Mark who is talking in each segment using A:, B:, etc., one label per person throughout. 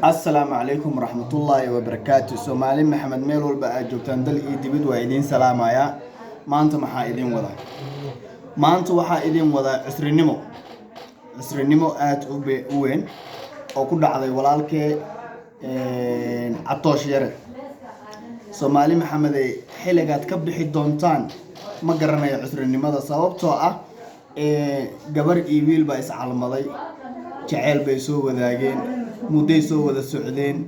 A: Asalaamu calaykum waraxmatullaahi wabarakaatu. Soomaali Maxamed, meel walba aad joogtaan, dal iyo dibid, waa idiin salaamayaa. Maanta maxaa idiin wadaa? Maanta waxaa idiin wadaa cusrinimo, cusrinimo aada u weyn oo ku dhacday walaalkee Catoosh Yare. Soomaali Maxamedey, xilligaad ka bixi doontaan ma garanayo cusrinimada, sababtoo ah gabar iyo wiil baa iscalmaday, jaceyl bay soo wadaageen, mudday soo wada socdeen,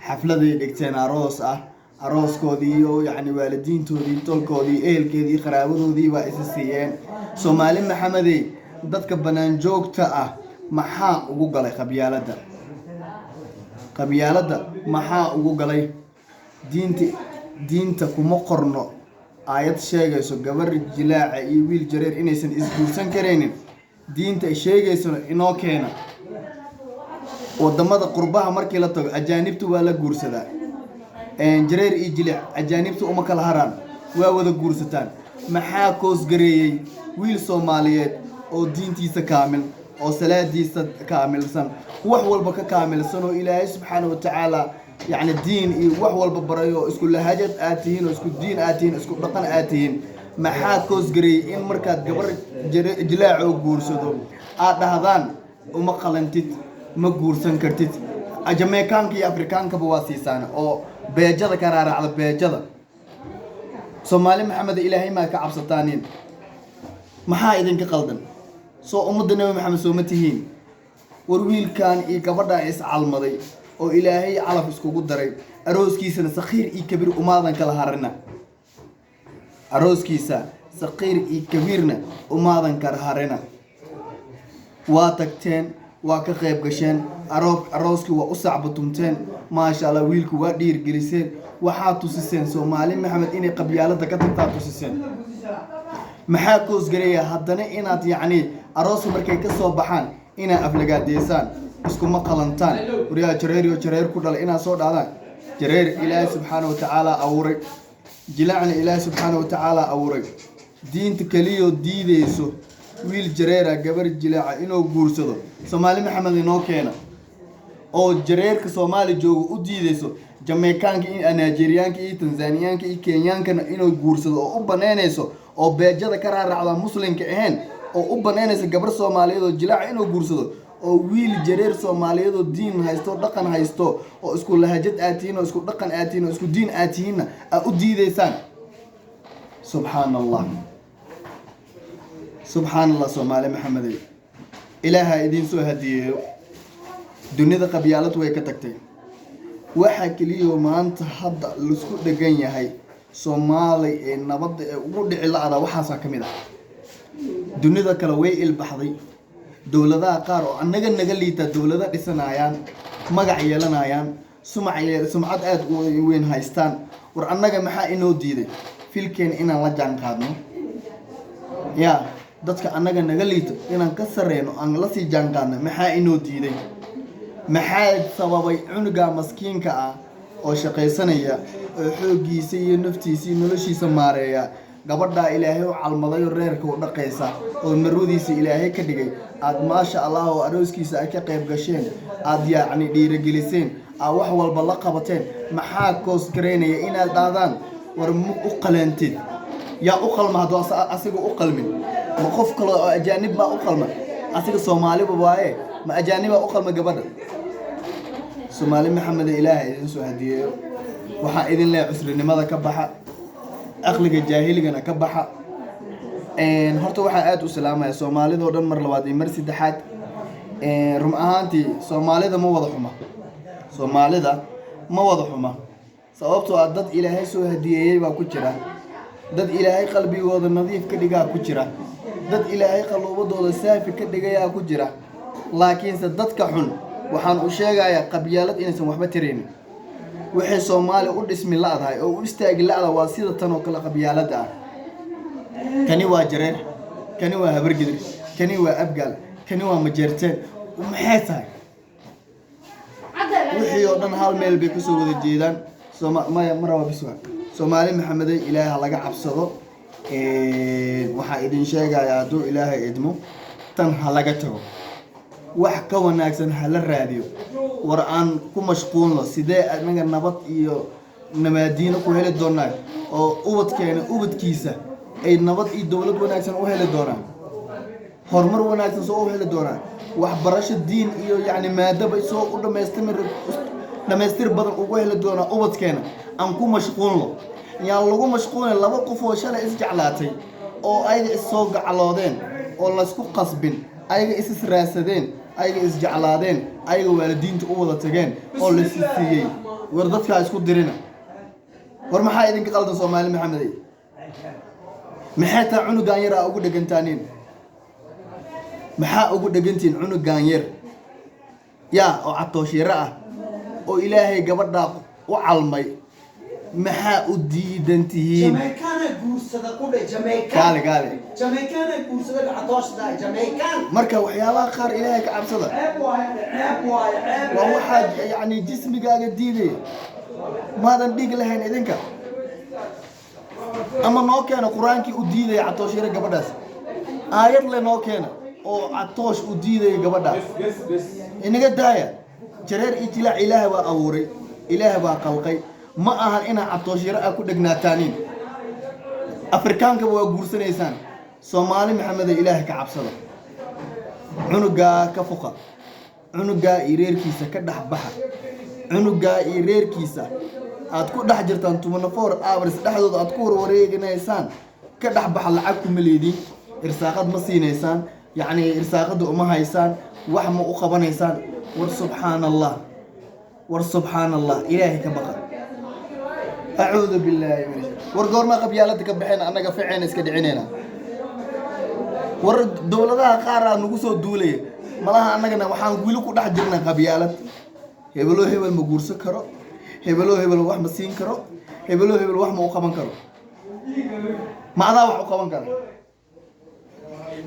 A: xafladay dhigteen aroos ah. Arooskoodii iyo yacni waalidiintoodii, tolkoodii, ehelkeedii, qaraabadoodii baa isa siiyeen. Soomaali Maxamedey, dadka bannaan joogta ah maxaa ugu galay qabyaaladda? Qabyaaladda maxaa ugu galay? Diinta kuma qorno aayad sheegayso gabar jilaaca iyo wiil jareer inaysan isguursan karaynin. Diinta sheegaysona inoo keena. Wadamada qurbaha markii la tago, ajaanibta waa la guursadaa. Jareer iyo jilic ajaanibta uma kala haraan, waa wada guursataan. Maxaa koosgareeyey wiil Soomaaliyeed oo diintiisa kaamil, oo salaadiisa kaamilsan, wax walba ka kaamilsan, oo Ilaahay subxaana wa tacaala yacni diin iyo wax walba baray, oo isku lahajad aad tihiin, oo isku diin aad tihiin, isku dhaqan aad tihiin? Maxaa koosgareeyey in markaad gabar jilaacoo guursado aad dhahdaan uma qalantid, ma guursan kartid? Jameykaanka iyo Afrikaankaba waa siisaan oo beejada ka raaracda beejada. Soomaali Maxamed, Ilaahay maa ka cabsataanin? Maxaa idinka qaldan? Soo ummadda Nebi Maxamed sooma tihiin? War wiilkan iyo gabadhan iscalmaday oo Ilaahay calaf iskugu daray, arooskiisana sakhiir iyo kabiir umaadan kala harina. Arooskiisa sakiir iyo kabiirna umaadan kala harina. Waa tagteen, waa ka qayb gasheen arooskii, waa u sacbatumteen, maasha Allah. Wiilku waa dhiirgeliseen, waxaa tusiseen Soomaali Maxamed inay qabyaalada ka tagtaa tusiseen. Maxaa koosgareeya haddana inaad yacni arooska markay ka soo baxaan inaad aflagaadeysaan, iskuma qalantaan, waryaa jareer iyo jareer ku dhalay inaad soo dhahdaan? Jareer Ilaahay subxaana watacaala abuuray, jilaacna Ilaahay subxaana watacaala abuuray. Diinta keliyoo diideyso wiil jareera gabar jilaaca inuu guursado, Soomaali Maxamed, inoo keena. Oo jareerka Soomaali jooga u diideyso Jameykaanka iyo Nigeriyaanka iyo Tanzaniyaanka iyo Kenyaankana inuu guursado, oo u banaynayso, oo beejada ka raaracda muslimka ahayn, oo u banaynaysa gabar Soomaaliyeed oo jilaaca inuu guursado, oo wiil jareer Soomaaliyeed oo diin haysto, dhaqan haysto, oo isku lahajad aad tihiin, oo isku dhaqan aad tihiin, oo isku diin aad tihiinna aad u diideysaan? Subxaan Allah, subxaan Allah. Soomaali Maxamedey, Ilaaha idiin soo hadiyeeyo. Dunida qabyaalad way ka tagtay. Waxa keliya maanta hadda laisku dhegan yahay Soomaali ee nabadda ee ugu dhici la-da waxaasaa ka mid ah. Dunida kale way ilbaxday. Dowladaha qaar oo annaga naga liitaa dowlado dhisanayaan, magac yeelanayaan, sumac sumcad aada u weyn haystaan. War annaga maxaa inoo diiday filkeen inaan la jaan qaadno? Ya dadka annaga naga liito inaan ka sareyno, aan la sii jaan qaadno, maxaa inoo diiday? Maxaa sababay cunuga maskiinka ah oo shaqaysanaya, oo xooggiisa iyo naftiisa iyo noloshiisa maareeya, gabadhaa Ilaahay u calmaday oo reerka u dhaqaysa, oo marwadiisa Ilaahay ka dhigay, aad maasha Allah oo arooskiisa ay ka qayb gasheen, aad yacni dhiirigeliseen, aad wax walba la qabateen? Maxaa koos garaynaya inaad dhahdaan war ma u qalantid? Yaa u qalma hadduu asiga u qalmin? Ma qof kale oo ajaanib maa u qalma? Asiga Soomaaliba waaye, ma ajaanibaa u qalma gabadha? Soomaali Maxamed, Ilaaha idin soo hadiyeeyo. Waxaa idin leeyahay cusrinimada ka baxa, aqliga jaahiligana ka baxa. Horta waxaan aada u salaamaya Soomaalidoo dhan mar labaad iyo mar saddexaad. Run ahaantii Soomaalida ma wada xuma, Soomaalida ma wada xuma, sababtoo ah dad Ilaahay soo hadiyeeyey baa ku jira, dad Ilaahay qalbigooda nadiif ka dhigaa ku jira, dad Ilaahay qaluubadooda saafi ka dhigayaa ku jira. Laakiinse dadka xun waxaan u sheegayaa qabyaalad inaysan waxba taraynin. Waxay Soomaali u dhismi la'dahay oo u istaagi la'da waa sida tan oo kale qabyaaladda ah. Kani waa jareer, kani waa Habargidir, kani waa Abgaal, kani waa Majeerteen. Maxay tahay? Wixii oo dhan hal meel bay kasoo wada jeedaan. Sooma maya maraba biswa. Soomaali Maxamedey, Ilaahay ha laga cabsado. Waxaa idin sheegayaa, hadduu Ilaahay idmo, tan ha laga tago, wax ka wanaagsan ha la raadiyo. War aan ku mashquulno sidee anaga nabad iyo namaadiino ku heli doonaa, oo ubadkeena ubadkiisa ay nabad iyo dowlad wanaagsan u heli doonaan, horumar wanaagsan soo u heli doonaan, waxbarasho diin iyo yacni maadaba soo u dhamaystir badan ugu heli doonaa ubadkeena. Aan ku mashquulno. Yaan lagu mashquulin laba qof oo shalay isjeclaatay oo ayaga is soo gacloodeen oo laysku qasbin, ayaga is israadsadeen, ayaga isjeclaadeen, ayaga waalidiinta u wada tageen oo la siiyey. War dadkaa isku dirina. War maxaa idinka qaldan, Soomaali Maxamedey? Maxay taa cunugan yar aa ugu dhegantaaniin? Maxaa ugu dhegantihiin cunugan yar yaa oo catooshiro ah oo Ilaahay gabadhaa u calmay? Maxaa u diidan tihiin?
B: Jamaicana guursada ku dhe, Jamaican.
A: Kaale, kaale.
B: Jamaicana guursada, catooshda Jamaican.
A: Marka waxyaabaha qaar Ilaahay ka cabsada.
B: Ceeb waaye, ceeb waaye, ceeb.
A: Waa waxaa yacni jismigaaga diidaya. Maadan dhiig lahayn idinka? Ama noo keena Qur-aankii u diidaya catooshiro gabadhaas. Aayad le noo keena oo catoosh u diidaya gabadhaas. Inaga daaya. Jareer iyo jilaac Ilaah baa abuuray, Ilaah baa qalqay. Ma ahan inaad catooshiro ah ku dhegnaataaniin. Afrikaankaba waa guursanaysaan. Soomaali Maxamede, Ilaah ka cabsada. Cunugaa ka fuqa, cunugaa iyo reerkiisa ka dhex baxa. Cunugaa iyo reerkiisa aad ku dhex jirtaan 24 hours dhexdooda aad ku warwareeganaysaan, ka dhex baxa. Lacag kuma leediin, irsaaqad ma siinaysaan, yacni irsaaqada uma haysaan, wax ma u qabanaysaan. War subxaan Allah, war subxaan Allah, Ilaahay ka baqa. Acuudu billaahi min war goormaa qabyaalada ka baxeen? Annaga ficeena iska dhicinayna. War dowladaha qaar aa nagu soo duulaya malaha. Annagana waxaan weli ku dhex jirnaa qabyaalad. Hebeloo hebel ma guursan karo, hebeloo hebel wax ma siin karo, hebeloo hebel wax ma u qaban karo. Ma adaa wax u qaban kara?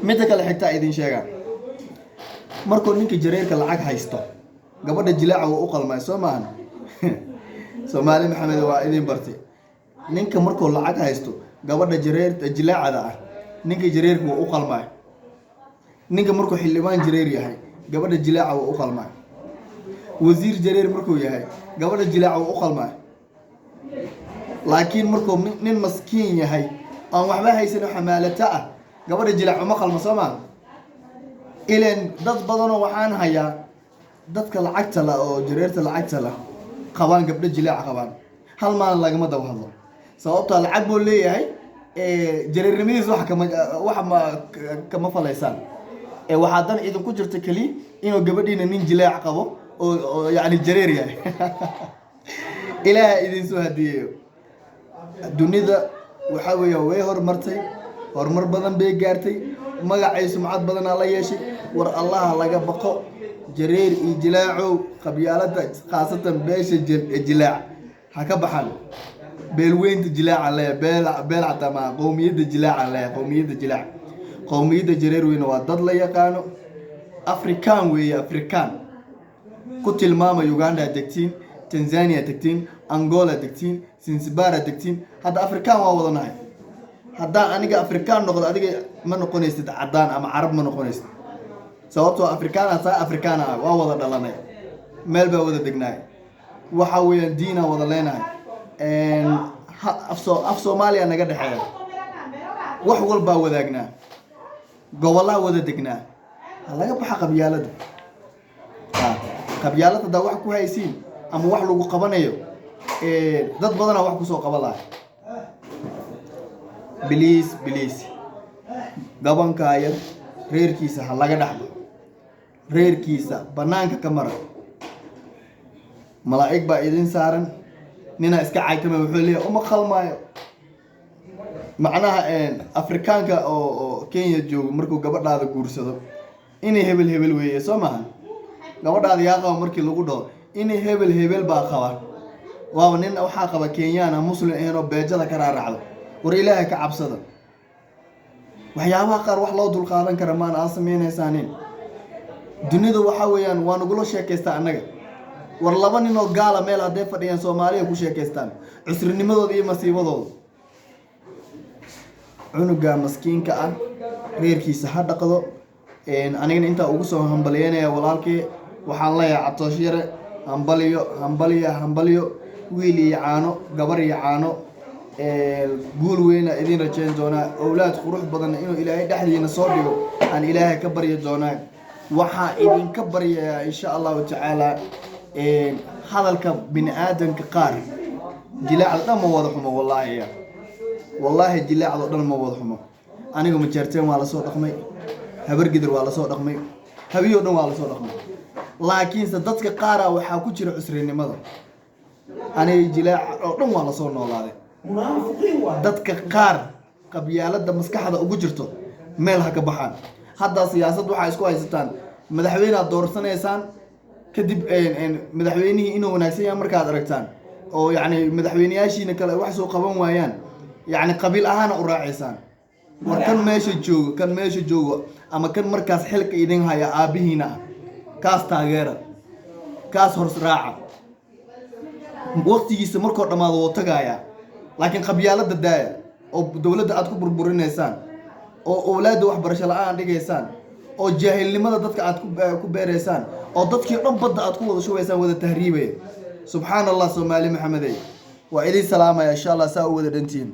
A: Midda kale xigtaa idin sheegaa, markuu ninka jareerka lacag haysto, gabadha jilaaca waa u qalmay. Soo maahan? Soomaali Maxamed, waa idin bartay. Ninka markuu lacag haysto, gabadha jareerta jilaacada ah ninka jareerka waa u qalmay. Ninka markuu xildhibaan jareer yahay, gabadha jilaaca waa u qalmay. Wasiir jareer markuu yahay, gabadha jilaaca waa u qalmay. Laakiin markuu nin maskiin yahay, aan waxba haysan oo xamaalato ah, gabadha jilaac uma qalmo. Soo maa? Ileen dad badanoo waxaan hayaa dadka lacagta la oo jareerta lacagta la qabaan, gabdho jilaaca qabaan, hal maalin lagama daba hadlo. Sababtaa lacag buu leeyahay, jareernimadiis wax kama wax ma kama falaysaan. Waxaa dan idinku jirta keliya inuu gabadhiina nin jilaac qabo oo yacni jareer yahay. Ilaaha idin soo hadiyeeyo. Dunida waxaa weeya way horumartay, horumar badan bay gaartay, magacay sumcad badanaa la yeeshay. War Allaha laga baqo. Jareer iyo jilaacow, qabyaalada khaasatan beesha jilaac ha ka baxan. Beelweynta jilaaca leeya, beel beel xataa maa, qowmiyadda jilaaca leeya, qowmiyadda jilaac, qowmiyadda jareer weyne waa dad la yaqaano. Afrikaan weeye, Afrikaan ku tilmaama. Uganda degtiin, Tanzania degtiin, Angola degtiin, Zanzibar degtiin, hadda Afrikaan waa wadanahay. Haddaan aniga Afrikaan noqdo, adiga ma noqonaysid caddaan ama Carab ma noqonaysid, sababtoo Afrikaana taa Afrikaana ah. Waa wada dhalanay, meel baa wada degnaay, waxa weeyaan diinaa wada leenahay, af Soomaaliya naga dhexeeya, wax walbaa wadaagnaa, gobollaa wada degnaa. Ha laga baxa qabyaalada. Qabyaalad haddaa wax ku haysiin ama wax lagu qabanayo, dad badanaa wax kusoo qaban laha. Please, please, gabankaa yar reerkiisa ha laga dhex baxo. Reerkiisa banaanka ka mara, malaa'ig baa idin saaran. Ninaa iska caytama, wuxuu leeyahay uma qalmaayo. Macnaha Afrikaanka oo Kenya joogo markuu gabadhaada guursado, inay hebel hebel weeye. Soo maaha? Gabadhaada yaa qaba markii lagu dhaho, inay hebel hebel baa qaba. Waaba nin waxaa qaba Kenyaana, Muslim ahayn oo beejada ka raaracdo. War Ilaahay ka cabsada. Waxyaabaha qaar wax loo dulqaadan kara maana aad samaynaysaanin. Dunida waxaa weeyaan waa nagula sheekaystaa annaga. War laba nin oo gaala meel hadday fadhiyaan, Soomaaliya ku sheekaystaan cusrinimadooda iyo masiibadooda. Cunuga maskiinka ah reerkiisa ha dhaqdo. Anigana intaa ugu soo hambalyeynaya walaalkii, waxaan leeyahay Catoosh yare. Hambalyo, hambalyo, hambalyo. Wiil iyo caano, gabar iyo caano. Guul weyna idin rajayn doonaa. Owlaad qurux badan inuu Ilaahay dhexdiina soo dhigo aan Ilaahay ka baryi doonaa. Waxaa idinka baryayaa, insha Allahu tacaala, hadalka bini aadamka qaar. Jilaacda dhan ma wada xumo, wallaahi ya wallaahi, jilaacdo dhan ma wada xumo. Aniga Majeerteen waa lasoo dhaqmay, Habargidir waa lasoo dhaqmay, Habiyo dhan waa lasoo dhaqmay, laakiinse dadka qaara waxaa ku jira cusrinimada. Aniga jilaaca oo dhan waa lasoo noolaaday.
B: Munaafiqiin waay.
A: Dadka qaar qabyaalada maskaxda ugu jirto meel ha ka baxaan. Hadda siyaasad waxaa isku haysataan madaxweyneaad doorsanaysaan. Kadib madaxweynihii inuu wanaagsan yahay markaad aragtaan oo yacni madaxweyneyaashiina kale wax soo qaban waayaan, yacni qabiil ahaana u raacaysaan. War kan meesha joogo, kan meesha joogo ama kan markaas xilka idin haya aabbihiina ah, kaas taageera, kaas hors raaca. Waqtigiisa markoo dhammaado wuu tagayaa, laakiin qabyaalada daaya oo dowladda aad ku burburinaysaan, oo owlaadda waxbarasho la-aan dhigaysaan, oo jaahilnimada dadka aad ku beeraysaan, oo dadkii dhan badda aad ku wada shubaysaan, wada tahriibaya. Subxaan Allah. Soomaali Maxamedey, waa idin salaamaya, insha Allah, saa u wada dhantihiin.